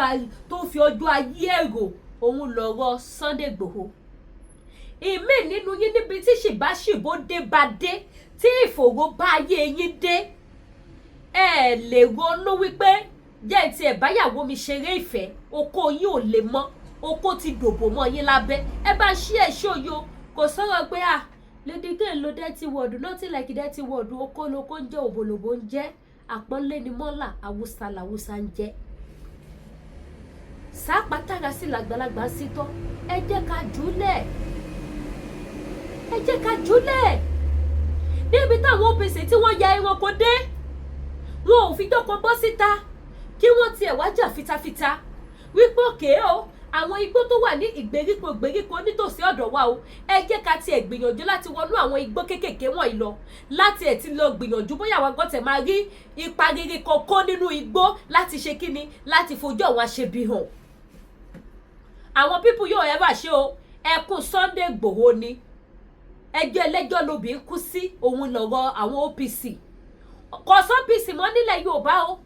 tó fi ọjọ́ ayé ẹ̀rọ òun lọ̀rọ̀ Sunday Igboho. Ìmí nínú yín, níbi tí ṣìbáṣìbó dé bá dé, tí ìfòró bá ayé yín dé, ẹ lè ronú wípé jẹ́ ti ẹ̀ báyàwó mi ṣeré ìfẹ́. Oko yín ò lè mọ́, oko ti dòbò mọ́ yín lábẹ́. Ẹ bá ṣí ẹ̀ ṣòyo, kò sọ̀rọ̀ pé à Lady K ń lo dirty word. Nothing like dirty word. Oko loko ń jẹ́, òbòlòbò ń jẹ́, àpọ́nlé ni mọ́là, àwùsà làwùsà ń jẹ́, sápátàrà sí làgbàlagbà sí tọ́. Ẹ jẹ́ ká jùlẹ̀, ẹ jẹ́ ká jùlẹ̀ níbi táwọn OPC tí wọ́n ya ẹranko dé. Wọn ò fi jọ́kan bọ́ síta kí wọ́n tiẹ̀ wá jà fitafita wípé òkè o, àwọn igbó tó wà ní ìgbèríko ìgbèríko nítòsí ọ̀dọ̀ wa o, ẹ jẹ́ ká tiẹ̀ gbìyànjú láti wọnú àwọn igbó kéékèèké wọ̀nyí lọ, láti ẹ̀ ti lọ gbìyànjú bóyá àwọn gọ́tẹ̀ máa rí ipa rere kan kó nínú igbó láti ṣe kíni, láti fojú àwọn aṣebi hàn. Àwọn people yóò ever ṣe o. Ẹkún Sunday Igboho ni ẹjọ́ ẹlẹ́jọ́ lobì ń kú sí. Òun lọ̀rọ̀ àwọn OPC. Kò sọ OPC mọ́ nílẹ̀ Yorùbá o.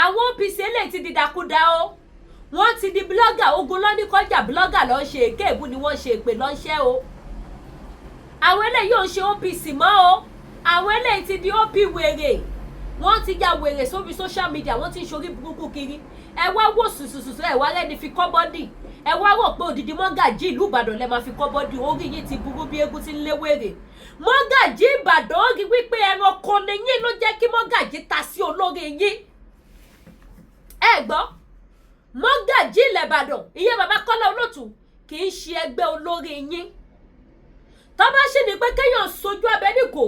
Àwọn OPC eléyìí ti dìdàkudà o, wọ́n ti di blogger. Ogun lọ́ní kọjá blogger lọ́n ṣe, èké èbú ni wọ́n ṣe, èpè lọ́n ṣẹ́ o. Àwọn eléyìí ò ń ṣe OPC mọ́ o. Àwọn eléyìí ti di OP wèrè. Wọ́n ti ya wèrè sórí social media, wọ́n ti ń ṣorí burúkú kiri. Ẹ wá wò sùsùsùsù, ẹ wá rẹ́ni fi kọ́ body. Ẹ wá rò pé òdìdí mọ́gàjí ìlú Ìbàdàn lẹ máa fi kọ́ body. Orí yìí ti burú bí eégún ti ń lé wèrè. Mọ́gàjí Ìbàdàn, ó rí wípé ẹranko ni yín, ló jẹ́ kí mọ́gàjí ta sí olórí yín. Ẹ gbọ́, mọ́gàjí ilẹ̀ Ìbàdàn, ìyẹn bàbá Kọ́lá Olótù, kì í ṣe ẹgbẹ́ olórí yín. Tọ́ bá ṣì ní pé kéèyàn sojú abẹ níkò,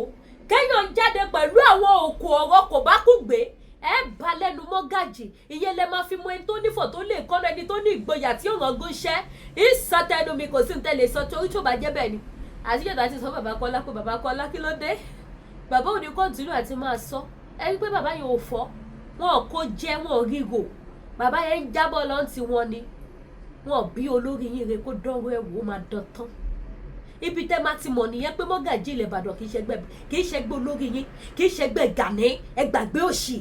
kéèyàn jáde pẹ̀lú àwọn òkú ọ̀rọ̀ kò bá kú gbé, ẹ bá lẹ́nu mọ́gàjì. Ìyẹn lẹ máa fi mọ ẹni tó nífọ̀, tó lè kọ́nà, ẹni tó ní ìgboyà tí ó ràn gúnṣẹ́ ìsọtẹnu mi. Kò sí ní tẹ́lẹ̀ sọ, torí tó bá jẹ́ bẹ́ẹ̀ ni àtijọ́ àti sọ bàbá Kọ́lá pé bàbá Kọ́lá, kí ló dé? Bàbá ò ní continue àti máa sọ. Ẹ rí pé bàbá yẹn ò fọ́, wọn kò jẹ́, wọn ò ríro. Bàbá yẹn ń jábọ́ lọ́n ti wọn ni wọn bí olórí yín re kó dánwó ẹ̀ wò ó, máa dán tán. Ibi tẹ́ máa ti mọ̀ nìyẹn pé mọ́gàjí ilẹ̀ Ìbàdàn kì í ṣẹgbẹ́, kì í ṣẹgbẹ́ olórí yín, kì í ṣẹgbẹ́ Gani. Ẹ gbàgbé òṣì,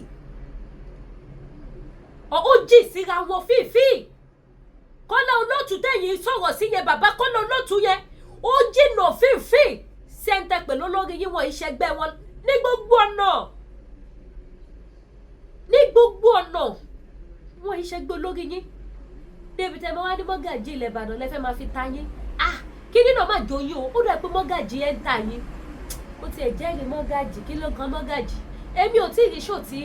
ó jì síra wọn fífíì. Kọ́lá Olóòtú tẹ̀yìn sọ̀rọ̀ sí yẹn, bàbá Kọ́lá Olóòtú yẹn, ó jìnà fífíì sẹ́ńtẹ̀ pẹ̀lú olórí yín. Wọn ìṣẹ́gbẹ́ wọn ní gbogbo ọ̀nà, ní gbogbo ọ̀nà wọn ìṣẹ́gbẹ́ olórí yín. Débi tẹ́ mọ́ wá ní mọ́gàjí ilẹ̀ Ìbàdàn lẹ́fẹ́ máa fi ta yín. Ah, kí nínú máa jó yín o. Ó dà pé mọ́gàjí ẹ̀ ń ta yín. Ó tiẹ̀ jẹ́rìí mọ́gàjí, kí ló kan mọ́gàjí? Èmi ò tí ì rí ṣò tí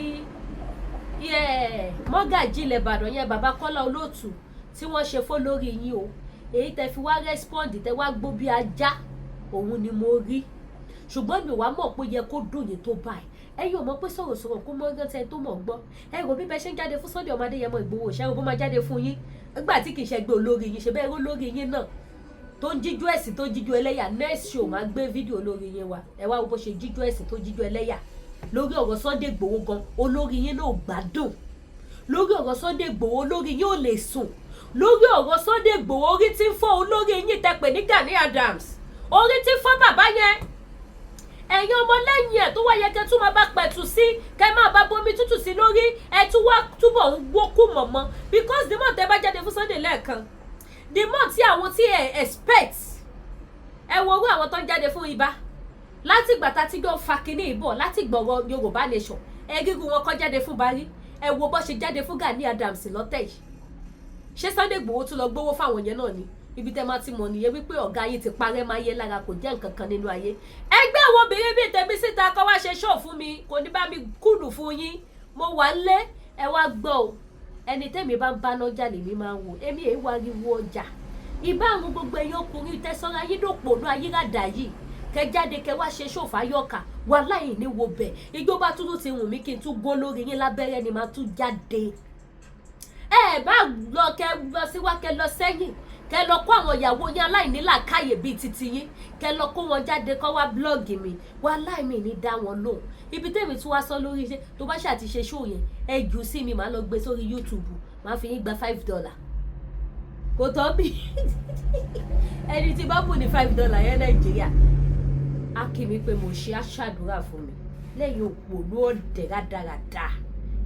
mọ́gàjí ilẹ̀ Ìbàdàn yẹn, bàbá Kọ́lá Olóòtú, tí wọ́n ṣe fó lórí yín o. Èyí tẹ́ fi wá respond, tẹ́ wá gbó bí ajá, òun ni mo rí. Ṣùgbọ́n mi wàá mọ̀ pé yẹ kó dùn yín tó báyìí. Ẹ̀yin ò mọ̀ pé sọ̀rọ̀sọ̀rọ̀ kó mọ́ rántí ẹni tó mọ̀ gbọ́. Ẹ rò bí bẹ́ẹ̀ ṣe ń jáde fún Sunday ọmọdé yẹn mọ́ Ìgbòho, ṣe rò bó máa jáde fún yín nígbà tí kì í ṣẹgbẹ́ olórí yín? Ṣe bẹ́ẹ̀ ró lórí yín náà tó ń jíjó ẹ̀sìn, tó ń jíjó ẹlẹ́yà. Next show, máa gbé fídíò olórí yín wá. Ẹ wá wo bó ṣe jíjó ẹ̀sìn, tó jíjó ẹlẹ́yà lórí ọ̀rọ̀ Sunday Igboho gan. Olórí yín náà ò gbádùn lórí ọ̀rọ̀ Sunday Igboho. Olórí yín ò lè sùn lórí ọ̀rọ̀ Sunday Igboho. Orí tí ń fọ́ olórí yín tẹ pè ní Gani Adams, orí tí ń fọ́ bàbá yẹn. Ẹ̀yin ọmọlẹ́yìn ẹ̀ tó wá yẹ kẹ́ tún máa bá pẹ̀tù sí, kẹ́ máa bá bomi tútù sí lórí, ẹ̀ tún wá túbọ̀ ń gbókù mọ̀mọ́, because the more tẹ́ bá jáde fún Sunday lẹ́ẹ̀kan, the more tí àwọn tí ẹ expect. Ẹ wo orú àwọn tó ń jáde fún ibà láti ìgbà tá a ti gbọ́ fa kínní ìbọ̀, láti gbọ̀rọ̀ Yorùbá Nation, ẹ ríru wọn kọ́ jáde fún Bari. Ẹ wo bó ṣe jáde fún Gani Adams lọ́tẹ̀ yìí. Ṣé Sunday Igboho tún lọ gbowó fáwọn yẹn náà ni? Ibi tẹ́ máa ti mọ̀ nìyẹn wípé ọ̀gá yín ti parẹ́ máa yé lára, kò jẹ́ nǹkan kan nínú ayé. Ẹgbẹ́ àwọn obìnrin bíi tèmi síta kọ́ wá ṣe show fún mi, kò ní bá mi kúlù fún yín. Mo wà ń lé, ẹ wá gbọ́ o. Ẹni tẹ́mi bá ń bá nájà lèmi máa ń wò, èmi èyí wá riwo ọjà ìbá àwọn gbogbo ẹ̀yin ọkùnrin tẹ́sánra yídòpònú ayírádà yìí. Kẹ jáde, kẹ wá ṣe show fáyọkà wà láì ní wo bẹ̀. Igbó bá tútù ti wùn mí kí n tún gún lórí yín lábẹ́rẹ́ ni màá tún jáde. Ẹ bá lọ, kẹ lọ síwá, kẹ lọ sẹ́yìn, kẹ lọ kó àwọn ìyàwó yín aláìnílàákàyè bíi titi yín, kẹ lọ kó wọn jáde kó wá blog mi wà láì mí ní dá wọn lóhùn. Ibi tẹ́mi tún wá sọ lórí iṣẹ́ tó bá ṣàti ṣe show yẹn, ẹ jù sí mi, màá lọ gbé sórí YouTube, màá fi yín gba $5. Kò tọ́ bí ẹni tí bá bù ní $5 yẹn Nàìjíríà á kí mi pé mo ṣe, á ṣàdúrà fún mi lẹ́yìn òpònú ọ̀dẹ̀ rádaràda.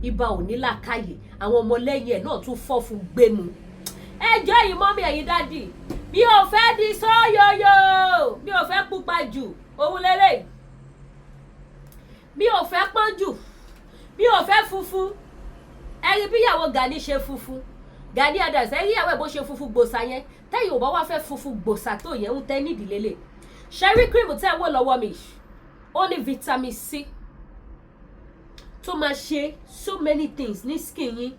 Ibà ò ní làákàyè, àwọn ọmọlẹ́yìn ẹ̀ náà tún fọ́ fún gbému. Ẹjọ́ yìí, mummy, ẹ̀yin daddy, mi ò fẹ́ di sọ́yọ́yọ́, mi ò fẹ́ pupa jù, òun lélẹ̀, mi ò fẹ́ pọ́n jù, mi ò fẹ́ funfun. Ẹ̀rí bíyàwó Gani ṣe funfun, Gani Adams, ẹ̀rí ìyàwó ẹ̀ bó ṣe funfun gbòòsà yẹn. Tẹ́yìn ò bá wá fẹ́ funfun gbòòsà tó yẹn, ń tẹ́ nídìí lélẹ̀. Ṣẹ́rí cream tẹ́ ẹ wò lọ́wọ́ mi, ó ní vitamin C tó máa ṣe so many things ní skin yín.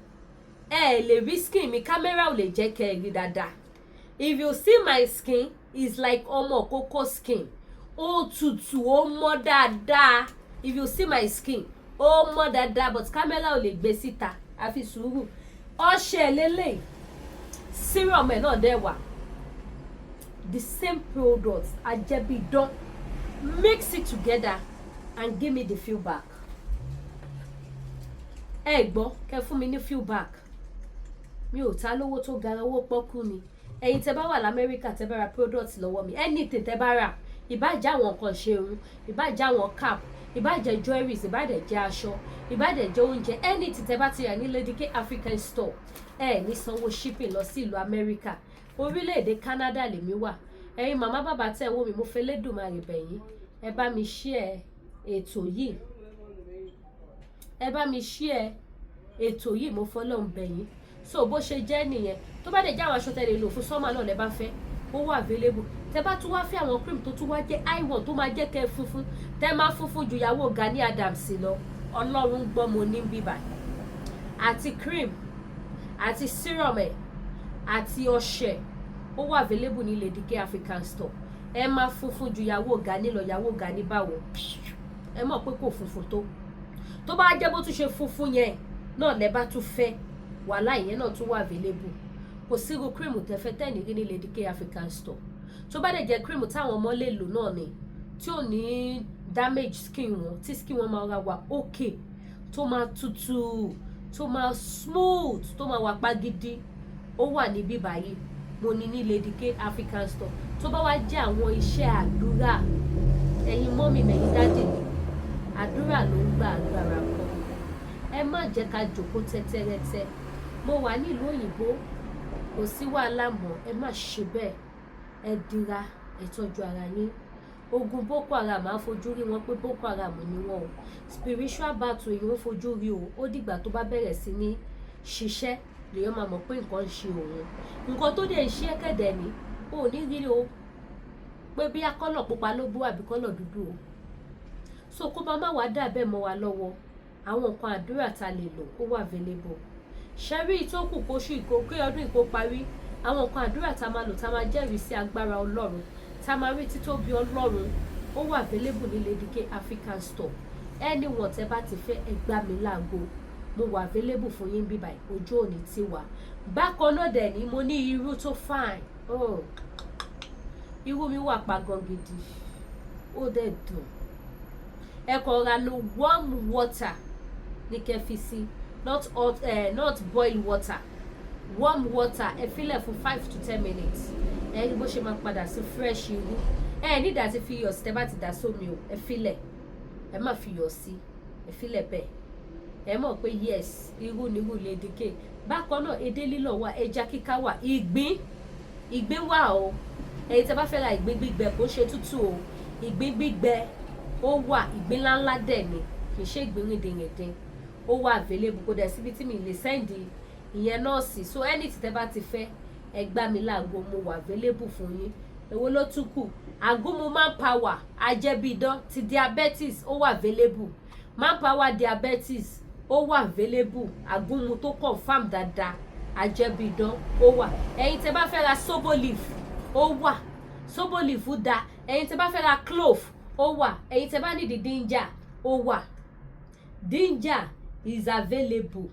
Ẹ lè rí skin mi, camera ò lè jẹ́ kẹ́ ẹ rí dáadáa. If you see my skin, is like ọmọ kókó skin, ó tutù, ó mọ́ dáadáa. If you see my skin, ó mọ́ dáadáa, but camera ò lè gbé síta, àfi sùúrù. Ọṣẹ lélẹ̀, serum ẹ̀ náà dẹ̀ wà, the same product ajẹ́bíidán. Mix it together and give me the feedback. Ẹ gbọ́, kẹ́ fún mi ní feedback. Mi ò ta lówó tó gara, owó pọ́kú ni. Ẹ̀yin tẹ́ bá wà lamẹ́ríkà, tẹ́ bá ra product lọ́wọ́ mi, anything tẹ́ bá rà, ìbá jẹ́ àwọn nǹkan ṣerun, ìbá jẹ́ àwọn cap, ìbá jẹ́ jewelries, ìbá dẹ̀ jẹ́ aṣọ, ìbá dẹ̀ jẹ́ oúnjẹ, anything tẹ́ bá ti rà ní Lady K African Store, ẹ ní sanwó shipping lọ sí ìlú Amẹ́ríkà. Orílẹ̀-èdè Canada lèmi wà. Ẹ̀yin màmá, bàbá tẹ́ wò mí, mo fẹ́ lẹ́dùnmarè bẹ̀yìn, ẹ bá mi share ètò yìí, ẹ bá mi share ètò yìí, mo fọlọ́run bẹ̀yìn. So bó ṣe jẹ́ nìyẹn. Tó bá dẹ̀ jẹ́ àwọn aṣọ tẹ́ lè lò fún summer náà lẹ́ bá fẹ́, ó wà available. Tẹ́ bá tún wá fẹ́ àwọn cream tó tún wá jẹ́ i1 tó máa jẹ́ kẹ́ funfun, tẹ́ máa funfun ju ìyàwó Gani Adams lọ, Ọlọ́run gbọ́, mo ní bíbà àti cream àti serum ẹ̀ àti ọṣẹ, ó wà available ní Lady K African Store. Ẹ máa funfun ju ìyàwó Gani lọ. Ìyàwó Gani báwo? Ẹ mọ̀ pé kò funfun tó. Tó bá jẹ́ bó tún ṣe funfun yẹn náà lẹ́ bá tún fẹ́, wàhálà, ìyẹn náà tún wà available. Kò síru cream tẹ́fẹ́ tẹ́ni rí ní Lady K African Store. Tó bá dẹ̀ jẹ́ cream táwọn ọmọ lè lò náà ni, tí ò ní damage skin wọn, tí skin wọn máa ra wà okay, tó máa tutù, tó máa smooth, tó máa wà pa gidi, ó wà níbí báyìí. Mo ní ní Lady K African Store. Tó bá wá jẹ́ àwọn iṣẹ́ àdúrà, ẹ̀yin mummy, ẹ̀yin daddy mi, àdúrà ló ń gba agbára kan. Ẹ má jẹ́ ká jòkó tẹ́tẹ́rẹ́tẹ́, mo wà nílùú òyìnbó, kò sí wàhálà mọ́. Ẹ má ṣe bẹ́ẹ̀. Ẹ dira, ẹ tọ́jú ara yín. Ogun Boko Haram á fojú rí wọn pé Boko Haram ni wọn o. Spiritual battle èèyàn ń fojú rí o. Ó dìgbà tó bá bẹ̀rẹ̀ sí ní ṣiṣẹ́ lèèyàn máa mọ̀ pé nǹkan ń ṣe òun. Nǹkan tó dẹ̀ ń ṣe kẹ̀dẹ̀ ni o ò ní rí o pé bí colour pupa ló bú àbí colour dúdú o. So kó bá má wàá dà bẹ́ẹ̀ mọ́ wa lọ́wọ́, àwọn nǹkan àdúrà tá a lè lò, ó wà available. Ṣẹ́rí tó kù kóṣù ìkó kí ọdún ìkó parí, àwọn nǹkan àdúrà tá a máa lò, tá a máa jẹ́rìí sí agbára Ọlọ́run, tá a máa rí títóbi Ọlọ́run, ó wà available ní Lady K African Store. Anyone tẹ́ bá ti fẹ́, ẹ gbá mi láago, mo wà available fún yín bíbáyìí. Ojú òní ti wà. Bákan náà dẹ̀ ni mo ní irú tó fine. Oh, irú mi wà pa gan gidi, ó dẹ̀ dùn. Ẹ kàn ra lo warm water ní kẹ́ fi sí, not hot, not boil water, warm water. Ẹ filẹ̀ fún 5 to 10 minutes, ẹ rí bó ṣe máa padà sí fresh irú. Ẹ nídàá ti fi iyọ̀ sí. Tẹ́ bá ti dà sómi o, ẹ filẹ̀, ẹ má fi iyọ̀ sí, ẹ filẹ̀ bẹ́ẹ̀. Ẹ mọ̀ pé yes, irú ni irú Lady K. Bákan náà, edé lílọ̀ wà, ẹja kíká wà, ìgbín, ìgbín wà o. Ẹ̀yin tẹ́ bá fẹ́ ra ìgbín gbígbẹ, kò ń ṣe tútù o, ìgbín gbígbẹ ó wà. Ìgbín ńláńlá dẹ̀ ni, kì í ṣe ìgbín rìndìnrìndìn. Ó wà available, kò dẹ̀ síbi tí mi lè send ìyẹn náà sí. So anything tẹ́ bá ti fẹ́, Ẹ gbá mi láago, mo wà available fún yín. Èwo ló tún kù? Àgúnmu manpower ajẹ́bíidán ti diabetes, ó wà available. Manpower diabetes, ó wà available. Àgúnmu tó confam dáadáa, ajẹ́bíidán, ó wà. Ẹ̀yin tẹ́ bá fẹ́ ra zobo leaf, ó wà. Zobo leaf da. Ẹ̀yin tẹ́ bá fẹ́ ra clove, ó wà. Ẹ̀yin tẹ́ bá need ginger, ó wà. Ginger is available.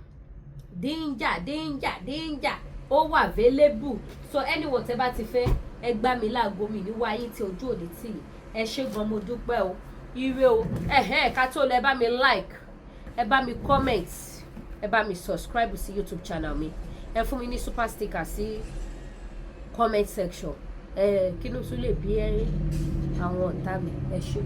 Ginger, ginger, ginger, ó wà available. So anyone tẹ́ bá ti fẹ́, ẹ gbá mi láago. Mi ní wáyé tí ojú òní tì í. Ẹ ṣé gan, mo dúpẹ́ o. Ire o. Ẹ̀hẹ́n, ká tó lọ, ẹ bá mi like, ẹ bá mi comment, ẹ bá mi subscribe sí YouTube channel mi. Ẹ fún mi ní super sticker sí comment section. Ẹ kí ló tún lè bí ẹ àwọn ọ̀tá mi? Ẹ ṣé.